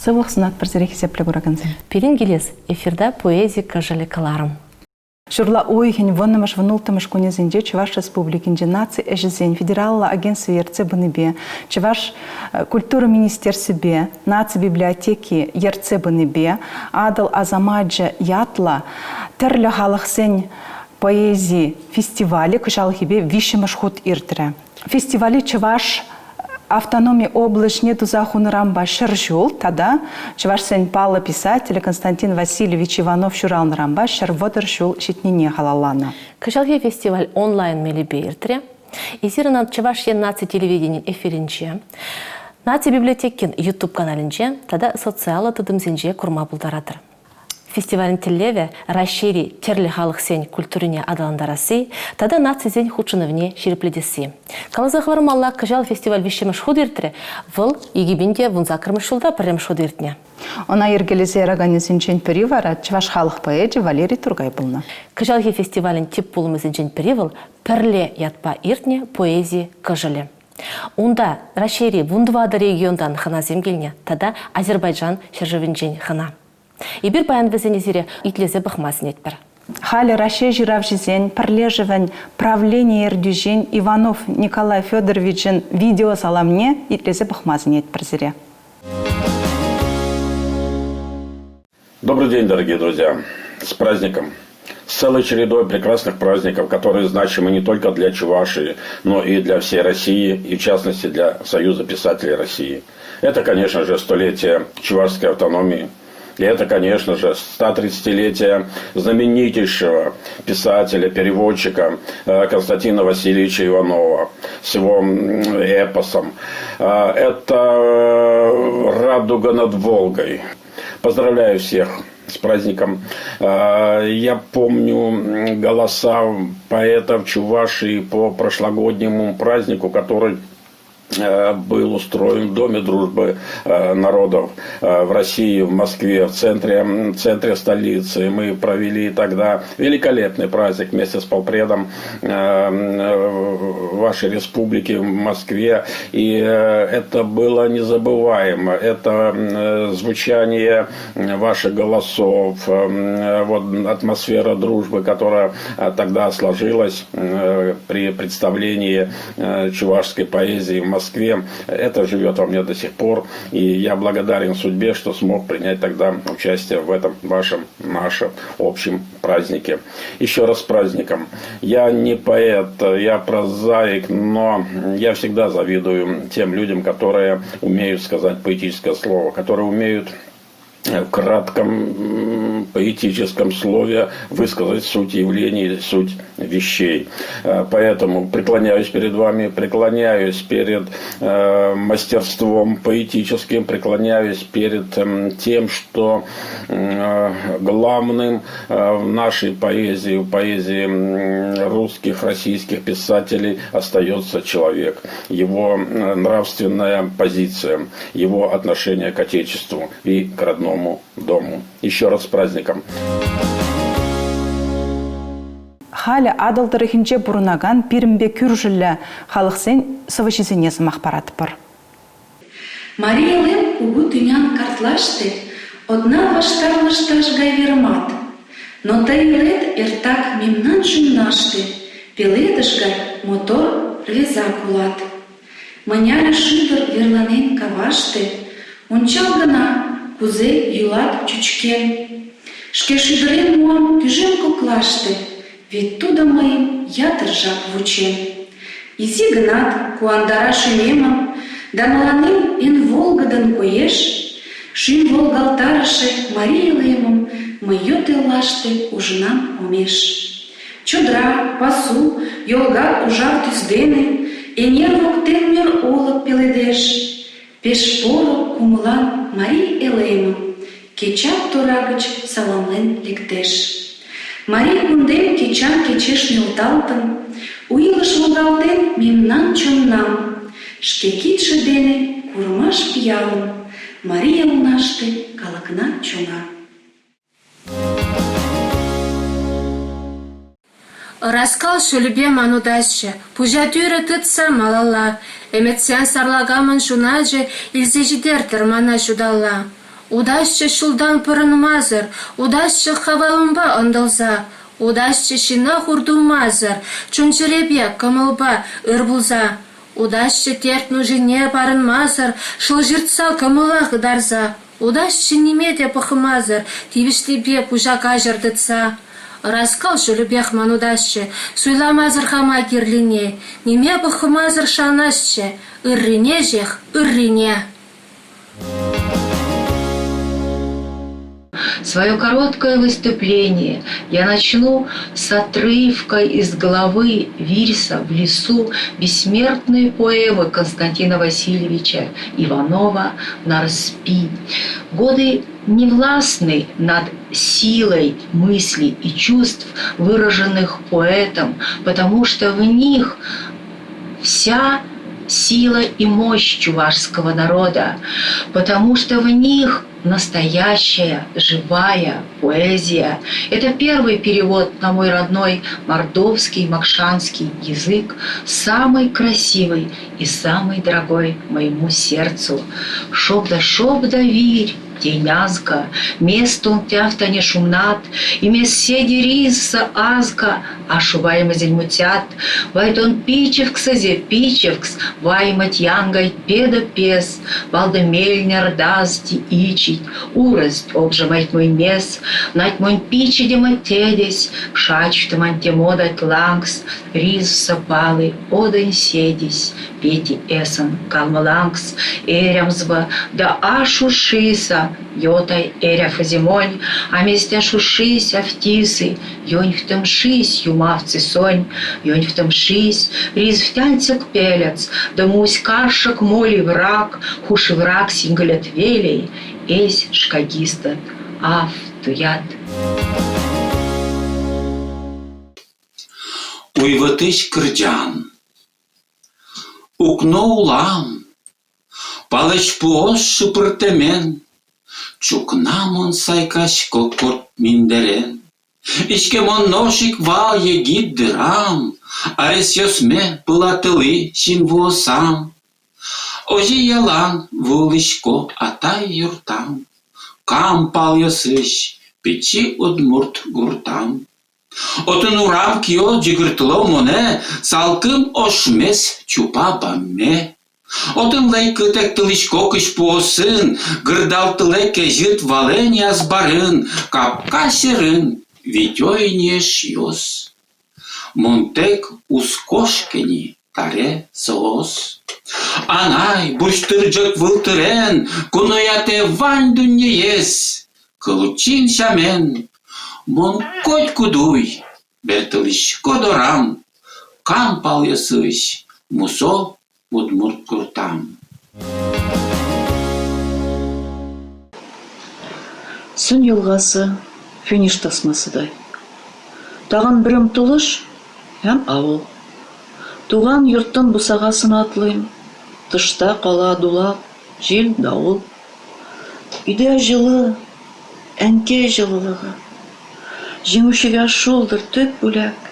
Сывлӑх сунатпӑр сире, хисеплӗ куракансем. Пирӗн килес эфирта поэзи кӑшӑлӗ кӑларӑм. Ҫурла уйӑхӗн вуннӑмӗш вунулттӑмӗш кунӗсенче Чӑваш Республикинче наци ӗҫӗсен федераллӑ агентстви ертсе пынипе, Чӑваш культура министерствипе наци библиотеки ертсе пынипе Атӑл асамачӗ ятлӑ тӗрлӗ халӑхсен поэзи фестивалӗ кӑҫалхипе виҫҫӗмӗш хут иртрӗ. Фестивале Чӑваш автономи облаҫне туса хунӑранпа 100 ҫул тата чӑвашсен паллӑ писателӗ Константин Васильевич Иванов ҫуралнӑранпа 130 ҫул ҫитнине халалланӑ. Кӑҫалхи фестиваль онлайн мелӗпе иртрӗ. Эсир ӑна Чӑваш Ен наци телевиденийӗн эфирӗнче, Наци библиотекин YouTube-каналӗнче тата социаллӑ тытӑмсенче курма пултаратӑр. Фестивалӗн тӗллевӗ Раҫҫейри тӗрлӗ халӑхсен культурине аталантарасси тата нацисен хутшӑнӑвне ҫирӗплетесси. Каласа хӑвармалла, кӑҫал фестиваль виҫҫӗмӗш хут иртрӗ. Вӑл 2018 ҫулта пӗрремӗш хут иртнӗ. Ӑна йӗркелесе яраканӗсенчен пӗри вара чӑваш халӑх поэчӗ Валерий Туркай пулнӑ. Кӑҫалхи фестивалӗн тӗп пулӑмӗсенчен пӗри вӑл Пӗрле ятпа иртнӗ поэзи кӑшӑлӗ. Унта Раҫҫейри 14 регионтан хӑнасем килнӗ тата Азербайджан ҫӗршывӗнчен хӑна. Эпир паян вӗсене сире итлесе пӑхма сӗнетпӗр. Халӗ Раҫҫей ҫыравҫисен пӗрлешӗвӗн правлени ертӳҫин Иванов Николай Федоровичӑн видеосаламне итлесе пӑхма сӗнетпӗр сире. Добрый день, дорогие друзья! С праздником! С целой чередой прекрасных праздников, которые значимы не только для Чувашии, но и для всей России, и в частности для Союза писателей России. Это, конечно же, столетие чувашской автономии, и это, конечно же, 130-летие знаменитейшего писателя, переводчика э, Константина Васильевича Иванова с его эпосом. Э, это э, «Радуга над Волгой». Поздравляю всех с праздником. Я помню голоса поэтов Чувашии по прошлогоднему празднику, который Э, был устроен в Доме дружбы э, народов э, в России, в Москве, в центре, в центре столицы. Мы провели тогда великолепный праздник вместе с полпредом вашей республики в Москве. И это было незабываемо. Это звучание ваших голосов, вот атмосфера дружбы, которая тогда сложилась при представлении чувашской поэзии в Москве. Это живет во мне до сих пор. И я благодарен судьбе, что смог принять тогда участие в этом вашем, нашем общем празднике. Еще раз с праздником. Я не поэт, я прозаик, но я всегда завидую тем людям, которые умеют сказать поэтическое слово, которые умеют в кратком поэтическом слове высказать суть явлений, суть вещей. Э, поэтому преклоняюсь перед вами, преклоняюсь перед э, мастерством поэтическим, преклоняюсь перед эм, тем, что э, главным в нашей поэзии, в поэзии русских, российских писателей остается человек, его нравственная позиция, его отношение к Отечеству и к родному дому. Еще раз с праздником! Халӗ Атӑл тӑрӑхӗнче пурӑнакан пирӗнпе кӳршӗллӗ халӑхсен сӑвӑҫисене сӑмах паратпӑр. Марий Элем кугу тӱнян картлаште одна ваштар лышташ гай верымат, но тый илет эртак мемнан шӱмнаште, пеледыш гай мотор рвезак улат. Мыняре шӱдыр верланен каваште, Ончал гына, кузе йӱлат чӱчкен. Шке шӱдырем муам тӱжем коклаште, Вет тудо мыйым ятыр жап вучен. Изи гынат, куандара шӱмемым Да мыланем эн волгыдын коеш. Шӱм волгалтарыше марий элемым Мый йот эллаште ужынам омеш. Чодыра, пасу, йолга ужар тӱс дене Эҥер воктен мӧр олык пеледеш. Пеш поро кумылан марий элемым Кечат тора гыч саламлен лектеш. Марий кундем кечан кечеш нӧлталтын, У илыш волгалтен мемнан чоннам. Шке кидше дене курымаш пиалым Марий элнаште калыкна чоҥа. Ӑраскал ҫулӗпе ман утасчӗ, пуҫа тӳрӗ тытса малалла. Ӗмӗтсен сарлакамӑн ҫуначӗ илсе ҫитертӗр мана ҫуталла. Утасчӗ ҫултан пӑрӑнмасӑр, утасчӗ хавалӑмпа ӑнтӑлса, утасчӗ ҫынна хур тумасӑр, чун-чӗрепе, кӑмӑлпа ыр пулса. Утасчӗ терт нушине парӑнмасӑр, шӑл ҫыртса кӑмӑла хытарса. Утасчӗ ниме те пӑхмасӑр, тивӗҫлипе пуҫа каҫӑр тытса. Ӑраскал ҫулӗпех ман утасчӗ, суйламасӑр хама кирлине, ниме пӑхмасӑр шанасчӗ, ыррине ҫех, ыррине. Свое короткое выступление я начну с отрывка из главы «Вирса в лесу» бессмертной поэмы Константина Васильевича Иванова «Нарспи». Годы не властны над силой мыслей и чувств, выраженных поэтом, потому что в них вся сила и мощь чувашского народа, потому что в них настоящая живая поэзия. Это первый перевод на мой родной мордовский макшанский язык, самый красивый и самый дорогой моему сердцу. Шобда-шобда вирь, Тейнязка, местон тяфтане шумнат, и месседи риса азка, ашуваймазель мутят, вайтон пичевксэзе пичевкс, ваймать янгай педа пес, валда мельнер дасти ичить, урость обжимать мой мес, нать мой пичедема тедесь, шачтымань темодать лангс, рис сапалы, одень седись, пети эсэн калмалангс, эрямсба, да ашушиса, йотай эряф зимонь, а местя шушись автисы, ёньфтымшись юмавцы сонь, ёньфтымшись, ризвтянцек пелец, да мусь каршик моли враг, хуши враг сингалят велей, эсь шкагистат, ав туят. Уйвытыҫ кырчан. Укно улам, палыч-пуош шыпыртемен, Чукнамон сайкач кокорт миндерен. Ичкемон ношик вал егит дырам, Арес ёсме пылатылы чин вуосам. Ожи ялан вулышко атай юртам, Кам пал ёсыч пичи удмурт гуртам. Отын урам кио джигыртло моне салкым ошмес чупа бамме. Отын лей кытек тылышко кыч пуосын, гырдалтыле кежыт вален язбарын, капка серын, витёйнеш ёс. Монтек ускошкени таре соос. Анай, буштырджык вылтырен, кунояте вань дуннеес, Кылучин шамен, мон коть кудуй, бертылыч кодорам, кам пал ёсыч, мусо удмурт куртам. Сөн елгасы финиш тасмасыдай. Тагын бер омтылыш һәм авыл. Туган йорттың бусагасын атлыйм, тышта кала дулап җил, давыл. Өйдә җылы, әнкәй җылылыгы. Җиңүчегә шулдыр төп бүләк.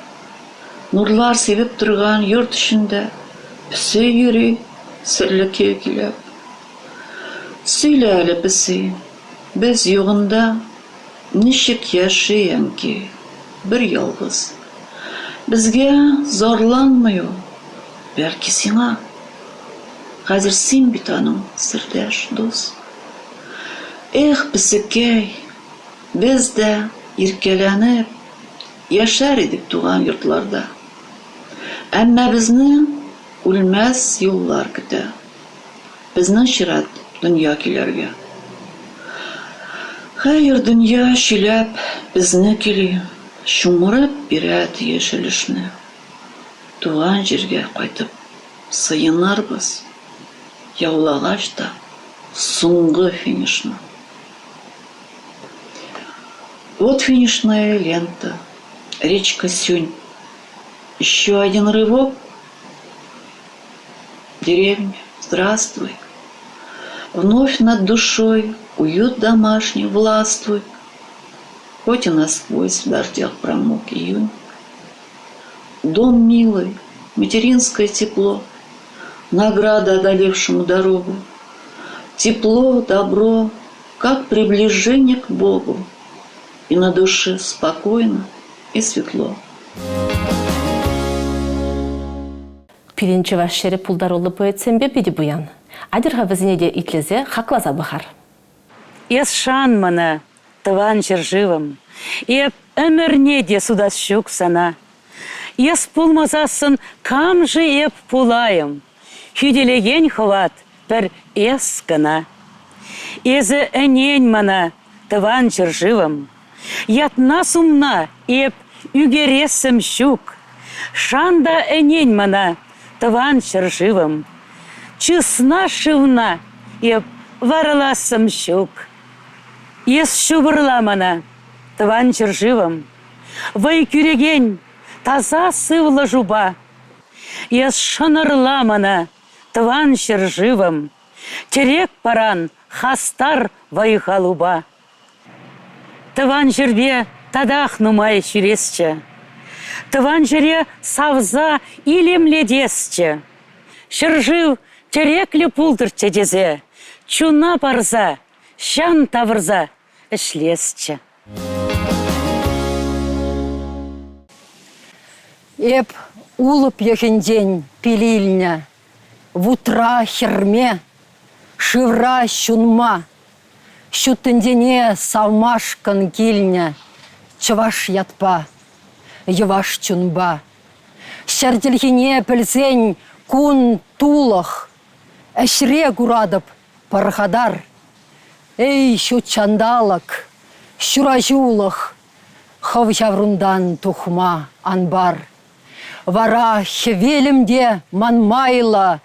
Нурлар сибеп торган йорт эчендә песи йөри, серле көй көйләп. Сөйлә әле, песи, без югында ничек яши әнкәй, бер ялгыз. Безгә зарланмый ул, бәлки сиңа. Хәзер син бит аның сердәш дус. Эх, песекәй, без дә иркәләнеп яшәр идек туган йортларда. Әмма безне үлмәс юллар көтә. Безнең чират дөнья көйләргә. Хәер, дөнья чөйләп безне көйли, чумырып бирә тиеш өлешне. Туган җиргә кайтып Сыенырбыз, яулагач та соңгы финишны. Вот финишная лента, речка Сюнь. Еще один рывок. Деревня, здравствуй. Вновь над душой уют домашний властвуй. Хоть и насквозь в дождях промок июнь. Дом милый, материнское тепло, Награда одолевшему дорогу. Тепло, добро. как приближение к Богу, и на душе спокойно и светло. Пирӗн чӑваш ҫӗрӗ пултаруллӑ поэтсемпе питӗ пуян. Атьӑр-ха вӗсене те итлесе хакласа пӑхар. Эс шан мана, тӑван ҫӗршывӑм. Эп ӗмӗрне те сутас ҫук сана. Эс пулмасассӑн кам-ши эп пулайӑм? Хӳтӗлекен хӑват пӗр эс кӑна. Эсӗ ӗнен мана, тӑван ҫӗршывӑм. Ятна-сумна эп ӳкерессӗм ҫук. Шан та ӗнен мана, тӑван ҫӗршывӑм. Чысна-шывна эп варалассӑм ҫук. Эс ҫупӑрла мана, тӑван ҫӗршывӑм. Вӑй кӳрекен таса сывлӑшупа. Эс шӑнӑрла мана, тӑван ҫӗршывӑм. Тӗрек паран хастар вӑй-халупа. Тӑван ҫӗрпе татах нумай ҫӳресчӗ. Тӑван ҫӗре савса илемлетесчӗ. Ҫӗршыв тӗреклӗ пултӑрччӗ тесе чуна парса, ҫан тавӑрса ӗҫлесчӗ. Эп Улӑп йӑхӗнчен пил илнӗ, вутра хӗрме, шывра ҫунма, ҫут тӗнчене савмашкӑн килнӗ чӑваш ятпа, йӑваш чунпа. Ҫӗр чӗлхине пӗлсен кун тулӑх, ӗҫре куратӑп пархатар. Эй, ҫут ҫанталӑк, ҫураҫулӑх, хӑв ҫаврунтан тухма ан пар. Вара хӗвелӗм те ман майлӑ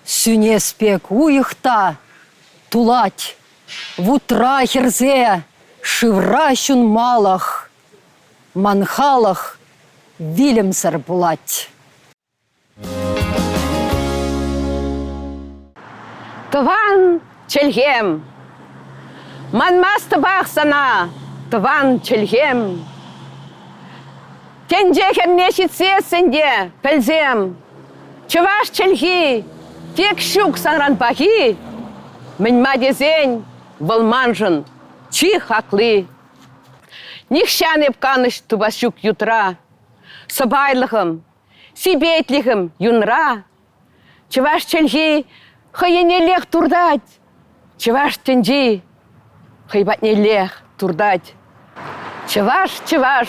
сӳнес пек уйӑх та тулать. Вутра хӗрсе, шывра ҫунмалӑх ман халӑх вилӗмсӗр пулать. Тӑван чӗлхем, манмастӑпах сана, тӑван чӗлхем. Тӗнче хӗрне ҫитсессӗн те пӗлсем, чӑваш чӗлхи тек ҫук санран пахи, мӗн-ма тесен вӑл маншӑн чи хакли. Нихҫан эп канӑҫ тупас ҫук ютра, сӑпайлӑхӑм, сипетлӗхӗм юнра. Чӑваш чӗлхи хӑйӗннеллех туртать, чӑваш тӗнчи хӑй патнеллех туртать. Чӑваш, чӑваш,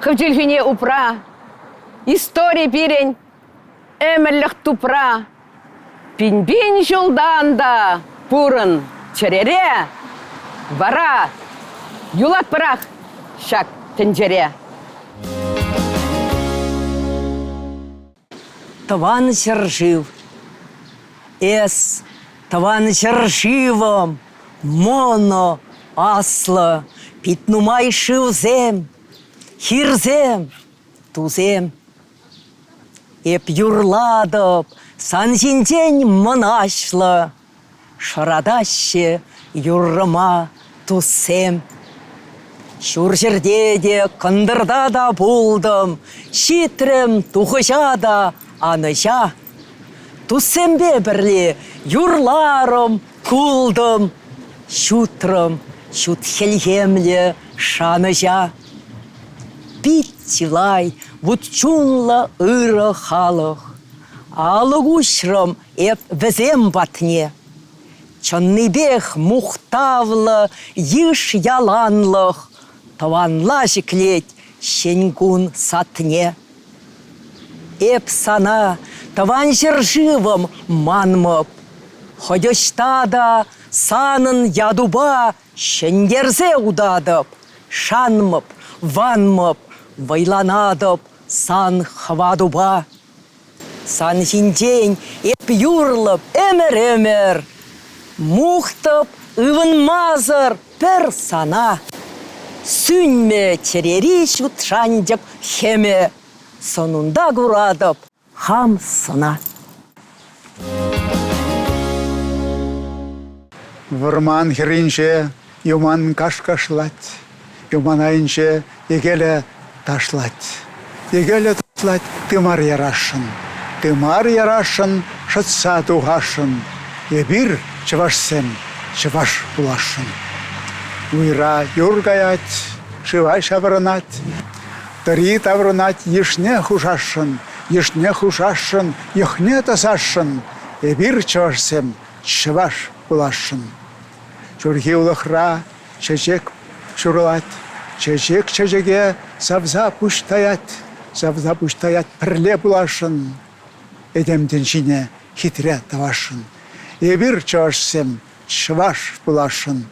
хӑв чӗлхӳне упра, истори пирӗн ӗмӗрлӗх тупра. Пин-пин ҫултан та пурӑн чӗрере, вара юлатпӑрах ҫак тӗнчере. Тӑван ҫӗршыв. Эс, тӑван ҫӗршывӑм, моно, аслӑ, пит нумай шывсем, хирсем, тусем. Эп юрлатӑп сан ҫинчен мӑнаҫлӑ, Шӑратаҫҫӗ юррӑма туссем. Ҫурҫӗрте те, кӑнтӑрта та пултӑм, Ҫитрӗм тухӑҫа та анӑҫа. Туссемпе пӗрле юрларӑм, култӑм, Ҫутрӑм ҫут хӗлхемлӗ шанӑҫа. Пит чылай вут-чунлӑ ырӑ халӑх. Алӑк уҫрӑм эп вӗсем патне. Чӑннипех мухтавлӑ йыш яланлӑх тӑванла ҫӗклет ҫӗн кун садне. Эп сана, тӑван ҫӗршывӑм, манмӑп. Хӑть ӑҫта та санӑн ятупа ҫӗнтерсе утатӑп, шанмӑп, ванмӑп, вӑйланатӑп сан хӑватупа. Сан ҫинчен эп юрлӑп ӗмӗр-ӗмӗр, Мухтӑп ывӑнмасӑр пӗр сана. Сӳнмӗ чӗрери ҫут шанчӑк хӗмӗ, Сӑнунта куратӑп хам сӑна. Вӑрман хӗрринче юман каш-кашлать, юман айӗнче йӗкелӗ ташлать. Йӗкелӗ ташлать тымар ярасшӑн, тымар ярасшӑн шӑтса тухасшӑн. Эпир, чӑвашсем, чӑваш пуласшӑн. Уйра юр каять, шыва ҫаврӑнать, тӑри таврӑнать йышне хушасшӑн, йышне хушасшӑн, йӑхне тӑсасшӑн. Эпир, чӑвашсем, чӑваш пуласшӑн. Ҫурхи улӑхра чечек ҫурӑлать, чечек чечеке савса пуҫ таять, савса пуҫ таять пӗрле пуласшӑн. Этем тӗнчине хитре тӑвасшӑн. Эпир, чӑвашсем, чӑваш пуласшӑн.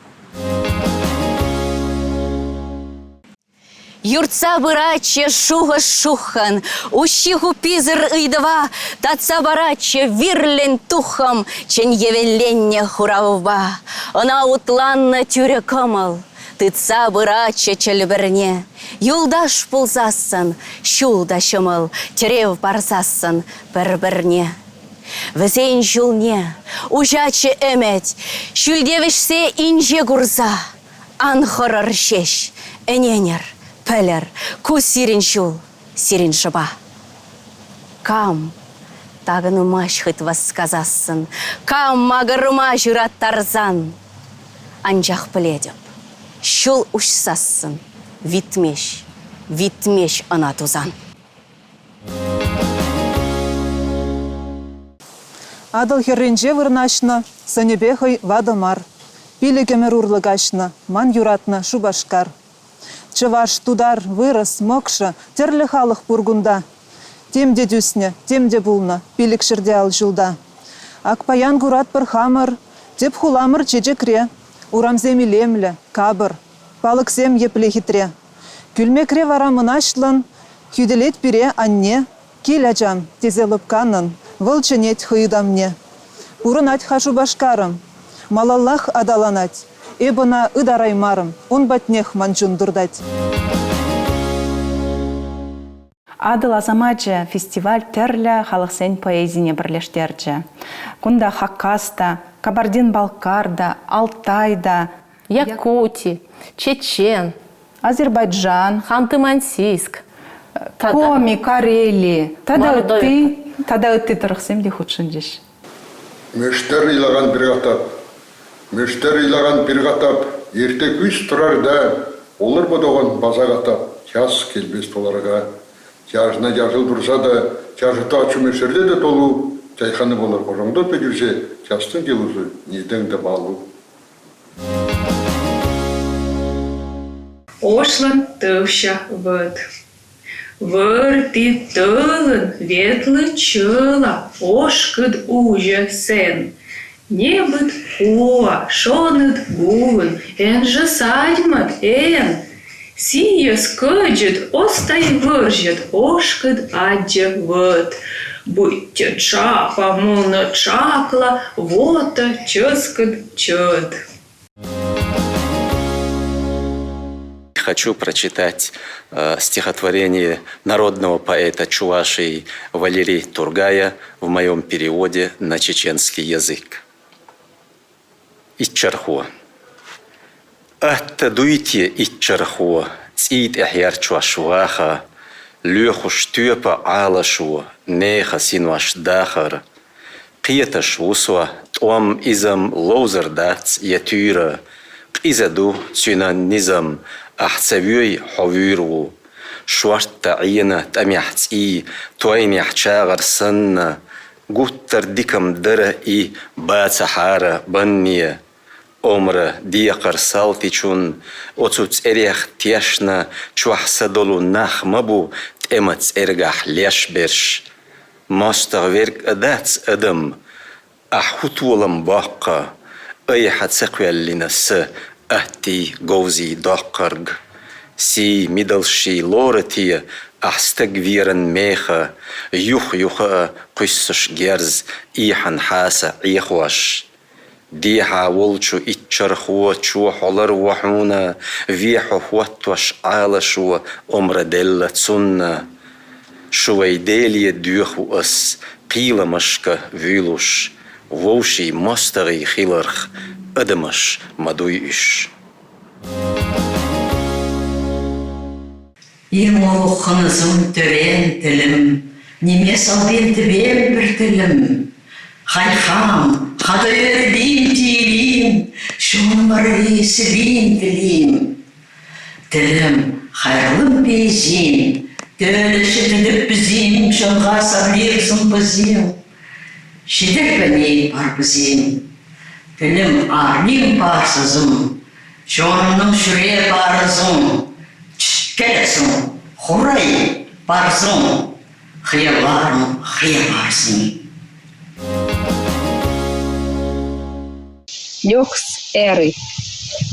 Юртса пыратчӗ шухӑш шуххӑн, уҫҫи-хупписӗр ыйтӑва татса паратчӗ вирлӗн туххӑм чӗн евелленнӗ хуравпа. Ӑна утланнӑ тӳрӗ кӑмӑл тытса пыратчӗ чӗлпӗрне. Юлташ пулсассӑн ҫул та ҫӑмӑл, тӗрев парсассӑн пӗр-пӗрне. Вӗсен ҫулне уҫатчӗ ӗмӗт, ҫӳлте вӗҫсе инҫе курса. Ан хӑрӑр ҫеҫ, ӗненӗр, пӗлӗр, ку сирӗн ҫул, сирӗн шӑпа. Кам такӑнмасть хыт васкасассӑн, кам макӑрма ҫыраттарсан. Анчах пӗлетӗп, ҫул уҫсассӑн витмест, витмест ӑна тусан. Атӑл хӗрринче вырнаҫнӑ, сӑнӗпе хӑй ватӑ мар. Пилӗк ӗмӗр урлӑ каҫнӑ ман юратнӑ Шупашкар. Чӑваш, тутар, вырӑс, мӑкшӑ, тӗрлӗ халӑх пур кунта. Тем те тӳснӗ, тем те пулнӑ пилӗк ҫӗрте ал ҫулта. Ак паян куратпӑр хамӑр, тӗп хуламӑр чечекре. Урамсем илемлӗ, капӑр, палӑксем епле хитре. Кӳлмекре вара мӑнаҫлӑн хӳтӗлет пире анне. Кил, ачам, тесе лӑпканӑн вӑл чӗнет хӑй ытамне. Пурӑнать-ха Шупашкарӑм, малаллах аталанать. Эп ӑна ытараймарӑм, ун патнех ман чун туртать. Атӑл асамачӗ фестиваль тӗрлӗ халӑхсен поэзине пӗрлештерчӗ. Кунта Хакас та, Кабардин-Балкар та, Алтай та, Якути, Чечен, Азербайджан, Ханты-Мансийск, Коми, Карели тата ытти тата ытти тӑрӑхсем те хутшӑнчӗҫ. Мөштер ыйлаган бир атап, мөштер ыйлаган бир атап, ерте күз турар да, олыр бодоған базар атап, жас келбес толарга. Жажына жашыл турса да, жашыта чүмөшерде де толу, чайханы болар кожоңдоп жүрсе, жастың жылусы неден де балу. Ошлын тывща вӹд. Вырти тылын ветлы чыла ошкыд ужы сен. Небыт хуа, шоныт гулын, ӹнжӹ садьмыт, эн. Сийӹс кыджыт остай выржыт ошкыд аджы вӹд. Будьте чапа молны чакла воты чыскыд чыд. Хочу прочитать стихотворение народного поэта Чувашии Валерии Тургая в моем переводе на чеченский язык. Итчархуа. Атта дуйте итчархуа, цит эхьярчуашуаха, лехуш тюпа алашуа, неха синуаш дахар, Къеташ усуа тӀом изам лоузардац ятюра, къизаду цюна низам ахӀцавюй хӀовюрву. Шуартта гӀийна тӀамяхӀцӀи, туайняхӀчагӀар санна, гуттар дикам дара и бацахӀара банния. Омра диахъар салтичун, оцу цӀерехӀ тешна чуахӀсадолу нах мабу тӀема цӀергахӀ лешберш. Мостагъ верг дац адам, ахӀ бахъа, айхӀа ца кхъваьллина са ахӀти говзи дохъарг. Си мидалши лоратия ахӀ стаг веран меха, юх-юха къвиссуш герз ихӀан хӀаса гӀихваш. ДихӀа волчу итчархуа чуа хӀолар вахӀуна, вехӀу хӀваттуаш гӀалашуа омра делла цунна. Шувайделия дюху ас, къиламашка вюлуш, вовши мостагъи хиларх, адамаш мадуй иш. Имолуххынызым төрен тілім, немес албен тібем бір тілім. Хайхам, хадайыр бим тиилим. телим, Чун варри селим телим. Телим хайрылым пейзим, Телеші тініп бізим, Чонға савлирсың бізим. Шидек бар бізим. Телим арним парсызым, Чонның шүре барызым. Келесің, хурай барзың, Хыяларым хыяларсың. Нёхс эры.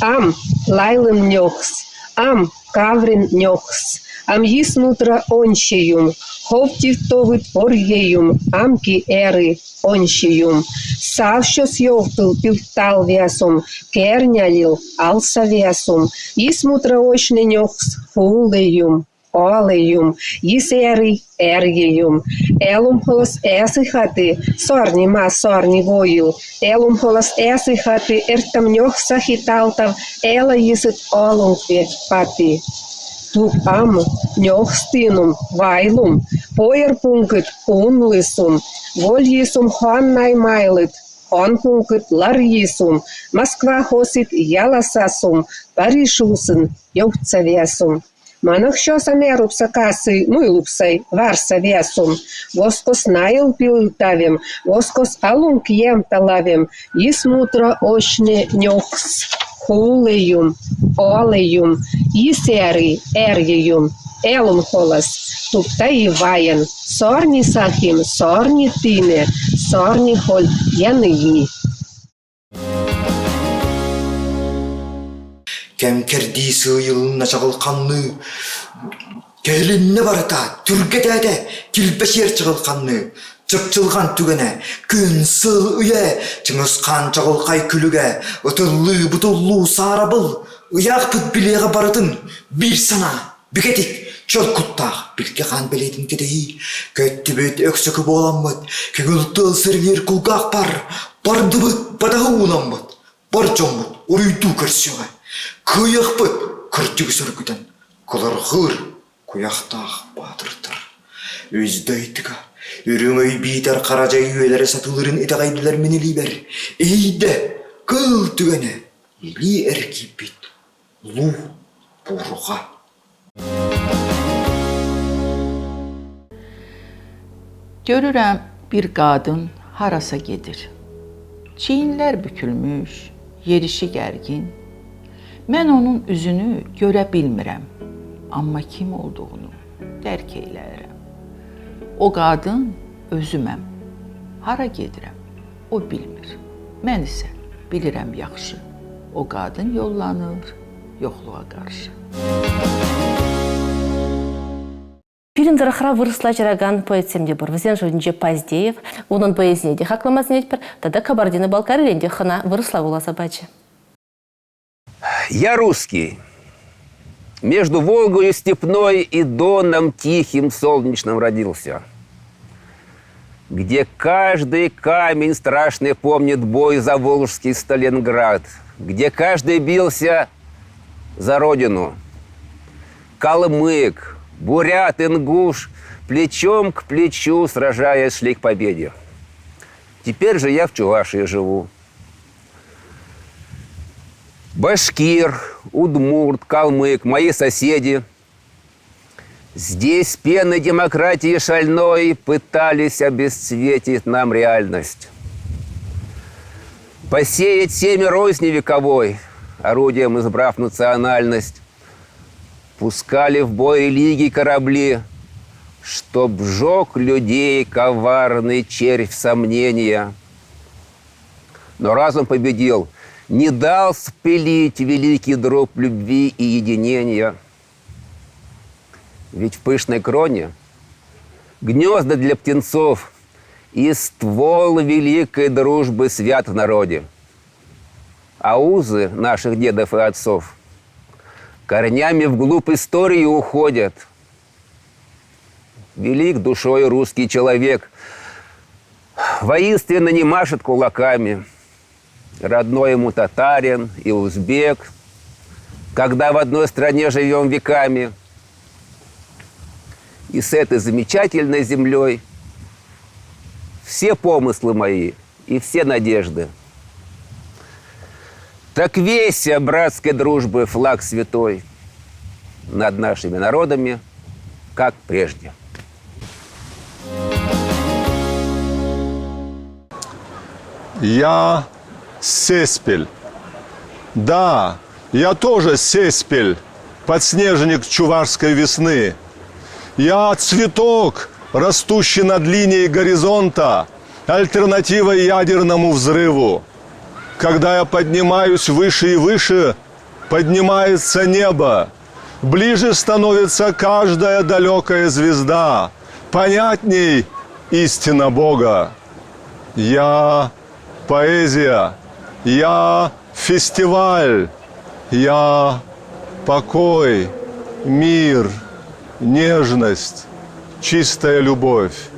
Ам лайлым нёхс, ам каврин нёхс, ам йис мутра ончеюм, ховтив товыт порьеюм, амки эры ончеюм. Савщос ёвтыл пилтал вясум, кернялил алса вясум, йис мутра очне нёхс хулеюм. Олеюм, йис эры эргеюм, элум холос эсы хаты, сорни ма сорни воил, элум холос эсы хаты, эртам нёхса хиталтав, эла йысыт олунгве паты. Туп ам, нёхстинум, вайлум, поер пункыт унлысум, воль йысум хон наймайлыт, хон пункыт лар йысум, Москва хосит яласасум, Париж усын, ёвцавесум. Манахшоса мерупса касы муйлупсай варса весум. Воскос найл пилтавем, воскос алунг ем талавем, Исмутра очне нёхс, хулеюм, олеюм, исери эргеюм, элум холос, туптай ваен, сорни сахим, сорни тине, сорни холь яныи. Кэм кэрдии сыыйылынна чаҕылханныы, кэлиннэ барыта түргэтээтэ килбэчиэр чаҕылханныы, чыпчылҕан түгэнэ, күн сыл үйэ, Чыҥыс-хаан чаҕылхай күлүгэ, ытыллыы-бутуллуу саарабыл, ыйаахпыт билиэҕэ барытын биир санаа, бигэтик, чөл куттаах билгэ хаан бэлиэтин кэтэһии, көттүбүт өксөкү буоламмыт, көҥүл тыал сирилиир кулгаахпар, бардыбыт батаһы ууламмыт, бар дьоммут уруйдуу көрсүөҕэ, кыайыахпыт кырдьыгы сөргүтэн, кылырҕыыр куйахтаах баатырдар. Үс дойдуга үрүҥ өй биитэр хара дьай үйэлэрэ сатыылырын итэҕэйдилэр мин илиибэр, иһийдэ кыл түгэнэ илии эргийбит улуу буурҕа. Görürəm bir qadın harasa gedir. Çiyinlər bükülmüş, yerişi gərgin. Mən onun üzünü görə bilmirəm, amma kim olduğunu dərk eyləyirəm. O qadın özüməm. Hara gedirəm, o bilmir. Mən isə bilirəm yaxşı. O qadın yollanır yoxluğa qarşı. Пирӗн тӑрӑхра вырӑсла ҫыракан поэтсем те пур. Вӗсен шутӗнче Поздеев, унӑн поэзине те хаклама сӗнетпӗр тата Кабардино-Балкарирен те хӑна вырӑсла вуласа пачӗ. Я русский. Между Волгою степной и Доном тихим солнечным родился. Где каждый камень страшный помнит бой за Волжский Сталинград. Где каждый бился за родину. Калмык, бурят, ингуш плечом к плечу, сражаясь, шли к победе. Теперь же я в Чувашии живу. Башкир, удмурт, калмык, мои соседи. Здесь пены демократии шальной пытались обесцветить нам реальность. Посеять семя розни вековой, орудием избрав национальность. Пускали в бой религии корабли, чтоб жег людей коварный червь сомнения. Но разум победил, не дал спилить великий дроп любви и единения. Ведь в пышной кроне гнезда для птенцов и ствол великой дружбы свят в народе. А узы наших дедов и отцов корнями вглубь истории уходят. Велик душой русский человек, воинственно не машет кулаками. Родной ему татарин и узбек, когда в одной стране живем веками. И с этой замечательной землей все помыслы мои и все надежды. Так вейся братской дружбы флаг святой над нашими народами, как прежде. Я Сеспель. Да, я тоже Сеспель, подснежник чувашской весны. Я цветок, растущий над линией горизонта, альтернатива ядерному взрыву. Когда я поднимаюсь выше и выше, поднимается небо. Ближе становится каждая далекая звезда. Понятней истина Бога. Я поэзия, я фестиваль, я покой, мир, нежность, чистая любовь.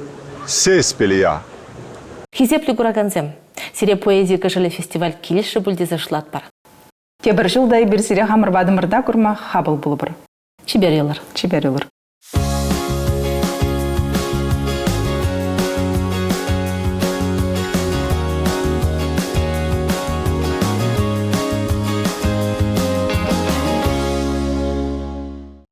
Сеспель я. Хисеплӗ куракансем, сире поэзи кӑшӑлӗ фестиваль килӗшрӗ пуль тесе шутлатпӑр. Тепӗр ҫул та эпир сире хамӑр патӑмӑрта курма хапӑл пулӑпӑр. Чипер юлӑр. Чипер юлӑр.